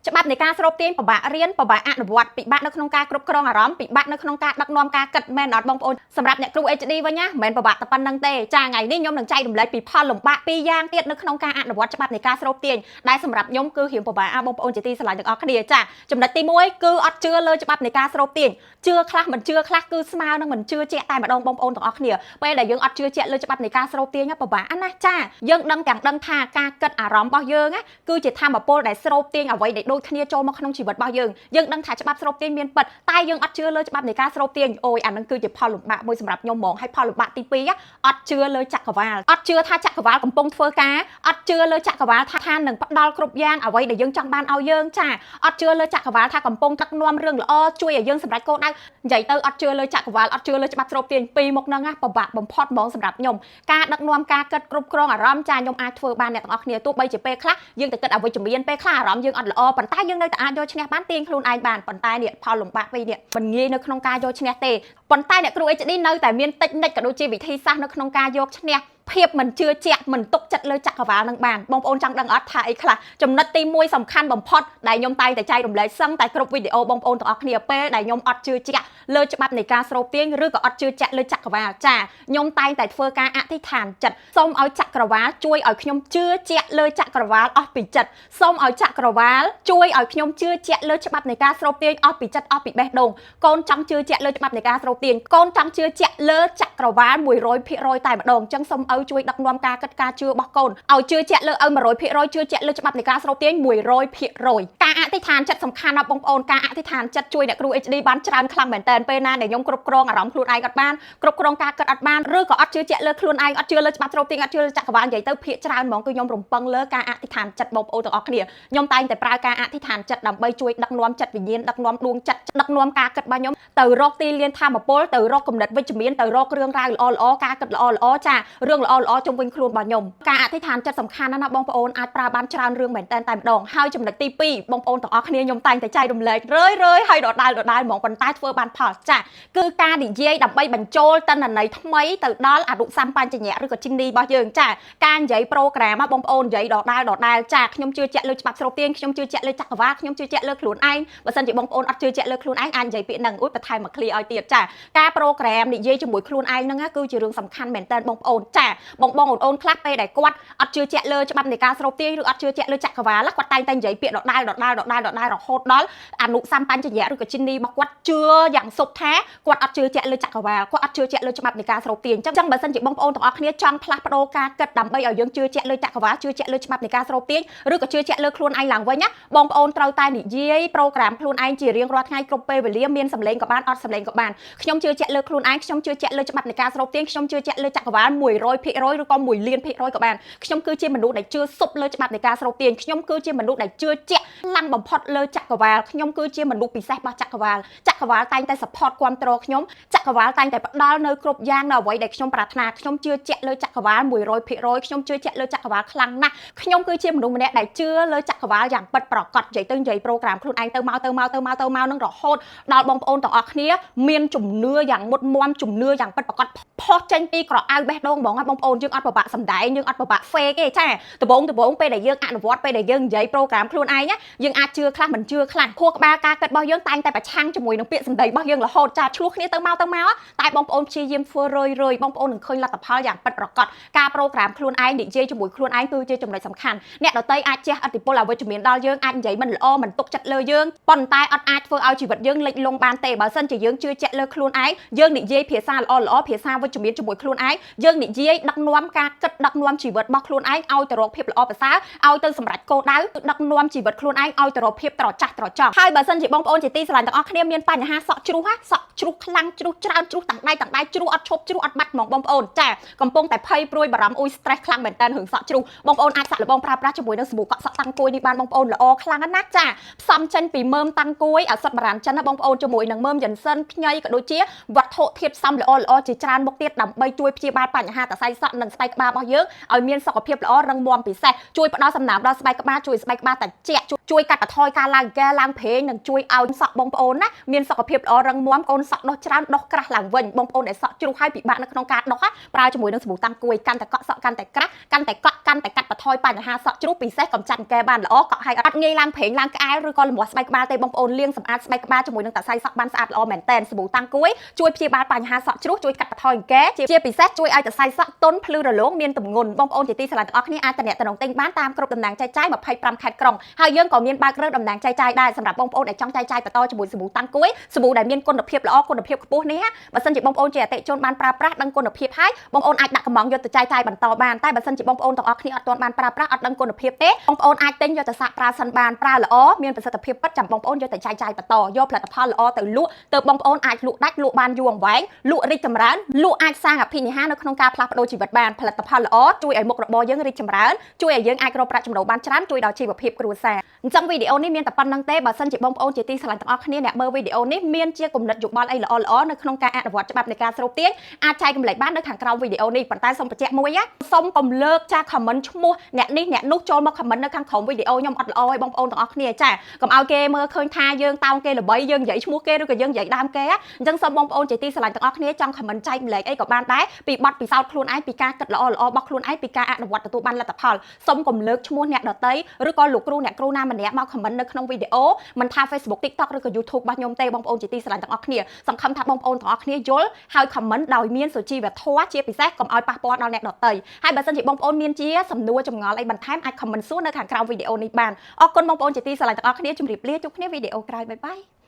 ច្បាប់នៃការស្រូបទាញពិបាករៀនពិបាកអនុវត្តពិបាកនៅក្នុងការគ្រប់គ្រងអារម្មណ៍ពិបាកនៅក្នុងការដឹកនាំការគិតមែនអត់បងប្អូនសម្រាប់អ្នកគ្រូ HD វិញណាមិនមែនពិបាកតែប៉ុណ្្នឹងទេចាថ្ងៃនេះខ្ញុំនឹងចែករំលែកពីផលលំបាកពីរយ៉ាងទៀតនៅក្នុងការអនុវត្តច្បាប់នៃការស្រូបទាញដែលសម្រាប់ខ្ញុំគឺរៀងពិបាកបងប្អូនជាទីស្រឡាញ់ទាំងអស់គ្នាចាចំណុចទី1គឺអត់ជឿលើច្បាប់នៃការស្រូបទាញជឿខ្លះមិនជឿខ្លះគឺស្មើនឹងមិនជឿជាក់តែម្ដងបងប្អូនទាំងអស់គ្នាពេលដែលយើងអត់ជឿជាក់លើច្បាប់នៃការស្រូបទាញពិបាកណាស់ចាយើងដឹងទាំងដឹងថាការគិតអារម្មណ៍របស់យើងណាគឺជាធម៌ពលដែលស្រូបទាញអ្វីដែលដូចគ្នាចូលមកក្នុងជីវិតរបស់យើងយើងដឹងថាច្បាប់ស្រូបទាញមានពិតតែយើងអត់ជឿលើច្បាប់នៃការស្រូបទាញអូយអានឹងគឺជាផលលំបាកមួយសម្រាប់ខ្ញុំហ្មងហើយផលលំបាកទី2អត់ជឿលើចក្រវាលអត់ជឿថាចក្រវាលកំពុងធ្វើការអត់ជឿលើចក្រវាលថានឹងផ្ដល់គ្រប់យ៉ាងអ្វីដែលយើងចង់បានឲ្យយើងចាអត់ជឿលើចក្រវាលថាកំពុងដឹកនាំរឿងល្អជួយឲ្យយើងសម្រេចគោលដៅនិយាយទៅអត់ជឿលើចក្រវាលអត់ជឿលើច្បាប់ស្រូបទាញពីរមុខហ្នឹងណាពិបាកបំផុតហ្មងសម្រាប់ខ្ញុំការដឹកនាំការគិតគ្រប់គ្រងអារម្មណ៍ចាខ្ញុំអាចធ្វើបានអ្នកទាំងអស់គ្នាទោះបីជាពេលខ្លះយើងទៅគិតអវិជ្ជមានពេលខ្លះអារម្មណ៍យើងអត់ល្អប៉ុន្តែយើងនៅតែអាចយកឈ្នះបានទាញខ្លួនឯងបានប៉ុន្តែនេះផលលំបាកវិញនេះមិនងាយនៅក្នុងការយកឈ្នះទេប៉ុន្តែអ្នកគ្រូ HD នៅតែមានតិចនិចក៏ដូចជាវិធីសាស្ត្រនៅក្នុងការយកឈ្នះភាពមិនជឿជាក់មិនទុកចិត្តលើចក្រវាលនឹងបានបងប្អូនចង់ដឹងអត់ថាអីខ្លះចំណុចទី1សំខាន់បំផុតដែលខ្ញុំតែងតែចែករំលែកសឹងតែគ្រប់វីដេអូបងប្អូនទាំងអស់គ្នាពេលដែលខ្ញុំអត់ជឿជាក់លើច្បាប់នៃការស្រូបទាញឬក៏អត់ជឿជាក់លើចក្រវាលចាខ្ញុំតែងតែធ្វើការអធិដ្ឋានចិត្តសូមឲ្យចក្រវាលជួយឲ្យខ្ញុំជឿជាក់លើចក្រវាលអស់ពីចិត្តសូមឲ្យចក្រវាលជួយឲ្យខ្ញុំជឿជាក់លើច្បាប់នៃការស្រូបទាញអស់ពីចិត្តអស់ពីបេះដូងកូនចង់ជឿជាក់លើច្បាប់នៃការស្រូបទាញកូនចង់ជឿជាក់លើចក្រវាល100%តែម្ដងអញ្ចឹងសូមឪជួយដឹកនាំការគិតការជឿរបស់កូនឲ្យជឿជាក់លើឪ100%ជឿជាក់លើច្បាប់នៃការស្រូបទាញ100%ការអធិដ្ឋានចិត្តសំខាន់ណាស់បងប្អូនការអធិដ្ឋានចិត្តជួយអ្នកគ្រូ HD បានច្រើនខ្លាំងមែនតើពេលណាដែលខ្ញុំគ្រប់គ្រងអារម្មណ៍ខ្លួនឯងអត់បានគ្រប់គ្រងការគិតអត់បានឬក៏អត់ជឿជាក់លើខ្លួនឯងអត់ជឿលើច្បាប់ស្រូបទាញអត់ជឿលើចក្រវាលនិយាយទៅភាកច្រើនហ្មងគឺខ្ញុំរំពឹងលើការអធិដ្ឋានចិត្តបងប្អូនទាំងអស់គ្នាខ្ញុំតែងតែប្រើការអធិដ្ឋានចិត្តដើម្បីជួយដឹកនាំចិត្តវិញ្ញាណដឹកនាំដួងចិត្តដឹកនាំការគិតរបស់ខ្ញុំទៅរកទីលានធម៌ពលទៅរកគំនិតវិជ្ជមានទៅរករឿងរ៉ាវល្អល្អការគិតល្អល្អចារឿងល្អល្អជុំវិញខ្លួនរបស់ខ្ញុំការអធិដ្ឋានចិត្តសំខាន់ណាស់ណាបងប្អូនអាចប្រើបានច្រើនរឿងមែនតើតែម្ដងហើយចំណុចទី2បងប្អូនទាំងអស់គ្នាខ្ញុំតែងតែចែករំលែករឿយរឿយហើយដដែលដដែលហ្មងប៉ុន្តែធ្វើបានផលចាគឺការនិយាយដើម្បីបញ្ចូលតនន័យថ្មីទៅដល់អនុសម្បញ្ញៈឬក៏ជីនីរបស់យើងចាការនិយាយ program បងប្អូននិយាយដដែលដដែលចាខ្ញុំជឿជាក់លើច្បាប់ស្រូបទាញខ្ញុំជឿជាក់លើចក្រវាលខ្ញុំជឿជាក់លើខ្លួនឯងបើសិនជាបងប្អូនអត់ជឿជាក់លើខ្លួនឯងអាចនិយាយពាក្យហ្នឹងអ៊ុយបន្ថែមមកឃ្លីឲ្យទៀតចាការ program និយាយជាមួយខ្លួនឯងហ្នឹងគឺជារឿងសំខាន់មែនតើបងប្អូនចាបងបងអូនខ្លះពេលដែលគាត់អត់ជឿជាក់លើច្បាប់នៃការស្រូបទាញឬអត់ជឿជាក់លើចក្រវាលគាត់តែងតែនិយាយពាក្យដដែលដដែលដដែលដដែលរហូតដល់អនុសម្បញ្ញៈឬក៏ជីនីរបស់គាត់ជឿយ៉ាងសុបថាគាត់អត់ជឿជាក់លើចក្រវាលគាត់អត់ជឿជាក់លើច្បាប់នៃការស្រូបទាញអញ្ចឹងបើសិនជាបងប្អូនទាំងអស់គ្នាចង់ផ្លាស់ប្ដូរការគិតដើម្បីឲ្យយើងជឿជាក់លើចក្រវាលជឿជាក់លើច្បាប់នៃការស្រូបទាញឬក៏ជឿជាក់លើខ្លួនឯងឡើងវិញណាបងប្អូនត្រូវតែនិយាយ program ខ្លួនឯងជារៀងរាល់ថ្ងៃគ្រប់ពេលវេលាមានសម្លេងក៏បានអត់សម្លេងក៏បានខ្ញុំជឿជាក់លើខ្លួនឯងខ្ញុំជឿជាក់លើច្បាប់នៃការស្រូបទាញខ្ញុំជឿជាក់លើចក្រវាល100%ឬក៏1លានភាគរយក៏បានខ្ញុំគឺជាមនុស្សដែលជឿសុបលើច្បាប់នៃការស្រូបទាញខ្ញុំគឺជាមនុស្សដែលជឿជាក់ខ្លាំងបំផុតលើចក្រវាលខ្ញុំគឺជាមនុស្សពិសេសរបស់ចក្រវាលចក្រវាលតែងតែ support គ្រប់គ្រងខ្ញុំចក្រវាលតែងតែផ្ដល់នៅគ្រប់យ៉ាងនៅអ្វីដែលខ្ញុំប្រាថ្នាខ្ញុំជឿជាក់លើចក្រវាល100%ខ្ញុំជឿជាក់លើចក្រវាលខ្លាំងណាស់ខ្ញុំគឺជាមនុស្សម្នាក់ដែលជឿលើចក្រវាលយ៉ាងពិតប្រាកដនិយាយទៅនិយាយ program ខ្លួនឯងទៅមកទៅមកទៅមកទៅមកនឹងរហូតដល់បងប្អូនទាំងអស់គ្នាមានជំនឿយ៉ាងមុតមមជំនឿយ៉ាងពិតប្រាកដផុសចេញពីក្រអៅបេះដូងហ្មងបងប្អូនយើងអត់ពិបាកសំដែងយើងអត់ពិបាក fake ទេចាដំបងដំបងពេលដែលយើងអនុវត្តពេលដែលយើងនិយាយ program ខ្លួនឯងយើងអាចជឿខ្លះមិនជឿខ្លះខួរក្បាលការគិតរបស់យើងតែងតែប្រឆាំងជាមួយនឹងពាក្យសម្ដីរបស់យើងរហូតចាឆ្លោះគ្នាទៅមកទៅមកតែបងប្អូនព្យាយាមធ្វើរឿយរឿយបងប្អូននឹងឃើញលទ្ធផលយ៉ាងពិតប្រាកដការ program ខ្លួនឯងនិយាយជាមួយខ្លួនឯងគឺជាចំណុចសំខាន់អ្នកដទៃអាចជះឥទ្ធិពលអវិជ្ជមានដល់យើងអាចនិយាយមិនល្អមិនទុកចិត្តលើយើងប៉ុន្តែអត់អាចធ្វើឲ្យជីវិតយើងលិចលង់បានទេបើសិនជាយើងជឿជាក់លើខ្លួនឯងយើងនិយាយភាសាល្អល្អភាសាវិជ្ជមានជាមួយខ្លួនឯងយើងនិយាយដឹកនាំការគិតដឹកនាំជីវិតរបស់ខ្លួនឯងឲ្យទៅរកភាពល្អប្រសើរឲ្យទៅសម្រេចគោលដៅដឹកនាំជីវិតខ្លួនឯងឲ្យទៅរកភាពត្រចះត្រចង់ហើយបើសិនជាបងប្អូនជាទីស្រឡាញ់ទាំងអស់គ្នាមានបញ្ហាសក់ជ្រុះសក់ជ្រុះខ្លាំងជ្រុះច្រើនជ្រុះទាំងដៃទាំងដៃជ្រុះអត់ឈប់ជ្រុះអត់បាត់ហ្មងបងប្អូនចាកំពុងតែភ័យព្រួយបារម្ភអ៊ុយ stress ខ្លាំងមែនតើរឿងសក់ជ្រុះបងប្អូនអាចសាកល្បងប្រើប្រាស់ជាមួយនឹងសាប៊ូកក់សក់តាំងគួយនេះបានបងប្អូនល្អខ្លាំងណាស់ចាផ្សំចេញពីមើមតាំងគួយឱសថបុរាណចិនណាបងប្អូនជាមួយនឹងមើមយិនសិនខ្ញីក៏ដូចជាវត្ថុធាតុផ្សំល្អល្អជាច្រើនមុខទៀតដើម្បីជួយព្យាបាលបញ្ហាសរសៃសក់និងស្បែកក្បាលរបស់យើងឲ្យមានសុខភាពល្អរឹងមាំពិសេសជួយផ្ដល់សំណើមដល់ស្បែកក្បាលជួយស្បែកក្បាលត្រជាក់ជួយ កាត់បន្ថយការឡើងកែឡើងប្រេងនិងជួយឲ្យសក់បងប្អូនណាមានសុខភាពល្អរឹងមាំកូនសក់ដុះច្រើនដុះក្រាស់ឡើងវិញបងប្អូនដែលសក់ជ្រុះហើយពិបាកនៅក្នុងការដុះប្រើជាមួយនឹងសាប៊ូតាំងគួយកាន់តែកក់សក់កាន់តែក្រាស់កាន់តែកក់កាន់តែកាត់បន្ថយបញ្ហាសក់ជ្រុះពិសេសកម្ចាត់កែបានល្អកក់ឲ្យអត់ងាយឡើងប្រេងឡើងក្អែលឬក៏លំមាស់ស្បែកក្បាលទេបងប្អូនលាងសម្អាតស្បែកក្បាលជាមួយនឹងតសៃសក់បានស្អាតល្អមែនតែនសាប៊ូតាំងគួយជួយព្យាបាលបញ្ហាសក់ជ្រុះជួយកាត់បន្ថយអង្គែជាពិសេសជួយឲ្យតសៃសក់ទន់ភ្លឺរលោងមានទម្ងន់បងប្អូនជាទីស្រឡាញ់ទាំងអស់គ្នាអាចតំណទិញបានតាមគ្រប់តំណាងចែកចាយ25ខេត្តក្រុងហើយយើងក៏មានបើករើសតំណាងចែកចាយដែរសម្រាប់បងប្អូនដែលចង់ចែកចាយបន្តជាមួយសាប៊ូតាំងគួយសាប៊ូដែលមានគុណភាពល្អគុណភាពខ្ពស់នេះបើសិនជាបងប្អូនជាអតិថិជនបានប្រើប្រាស់ដឹងគុណភាពហើយបងប្អូនអាចដាក់កំងយកទៅចែកចាយបន្តបានតែបើសិនជាបងប្អូនទាំងអស់គ្នាអត់ទាន់បានប្រើប្រាស់អត់ដឹងគុណភាពទេបងប្អូនអាចទិញយកទៅសាកប្រើសិនបានប្រើល្អមានប្រសិទ្ធភាពពិតចាំបងប្អូនយកទៅចែកចាយបន្តយកផលិតផលល្អទៅលក់ទើបបងប្អូនអាចលក់ដាច់លក់បានយូរអង្វែងលក់រីកចម្រើនលក់អាចសាងអភិនិហានៅក្នុងការផ្លាស់ប្ដូរជីវិតបានផលិតផលល្អជួយឲ្យមុខរបរយើងរីកចម្រើនជួយឲ្យយើងអាចរកប្រាក់ចំណូលបានច្រើនជួយដល់ជីវភាពគ្រួសារអញ្ចឹងវីដេអូនេះមានតែប៉ុណ្្នឹងទេបើសិនជាបងប្អូនជាទីស្រឡាញ់ទាំងអស់គ្នាអ្នកមើលវីដេអូនេះមានជាគំនិតយោបល់អីល្អៗនៅក្នុងការអនុវត្តច្បាប់នៃការស្រូបទាញអាចចែករំលែកបាននៅខាងក្រោមវីដេអូនេះប៉ុន្តែសូមបញ្ជាក់មួយណាសូមកុំលើកចា comment ឈ្មោះអ្នកនេះអ្នកនោះចូលមក comment នៅខាងក្រោមវីដេអូខ្ញុំអត់ល្អឲ្យបងប្អូនទាំងអស់គ្នាចាកុំឲ្យគេមើលឃើញថាយើងតោងគេល្បីយើងនិយាយឈ្មោះគេឬក៏យើងនិយាយដើមគេអញ្ចឹងសូមបងប្អូនជាទីស្រឡាញ់ទាំងអស់គ្នាចង់ comment ចែករំលែកអីក៏បានដែរពីបទពិសោធន៍ខ្លួនឯងពីការគិតល្អៗរបស់ខ្លួនឯងពីការអនុវត្តទទួលបានលទ្ធផលសូមកុំលើកឈ្មោះអ្នកដទៃឬក៏លោកគ្រូអ្នកគ្រូណាម្នាក់មក comment នៅក្នុងវីដេអូមិនថា Facebook TikTok ឬក៏ YouTube របស់ខ្ញុំទេបងប្អូនជាទីស្រឡាញ់ទាំងអស់គ្នាសង្ឃឹមថាបងប្អូនទាំងអស់គ្នាយល់ហើយ comment ដោយមានសុជីវធម៌ជាពិសេសកុំឲ្យប៉ះពាល់ដល់អ្នកដទៃហើយបើសិនជាបងប្អូនមានជាសំណួរចម្ងល់អីបន្ថែមអាច comment សួរនៅខាងក្រោមវីដេអូនេះបានអរគុណបងប្អូនជាទីស្រឡាញ់ទាំងអស់គ្នាជម្រាបលាជួបគ្នាវីដេអូក្រោយ bye bye.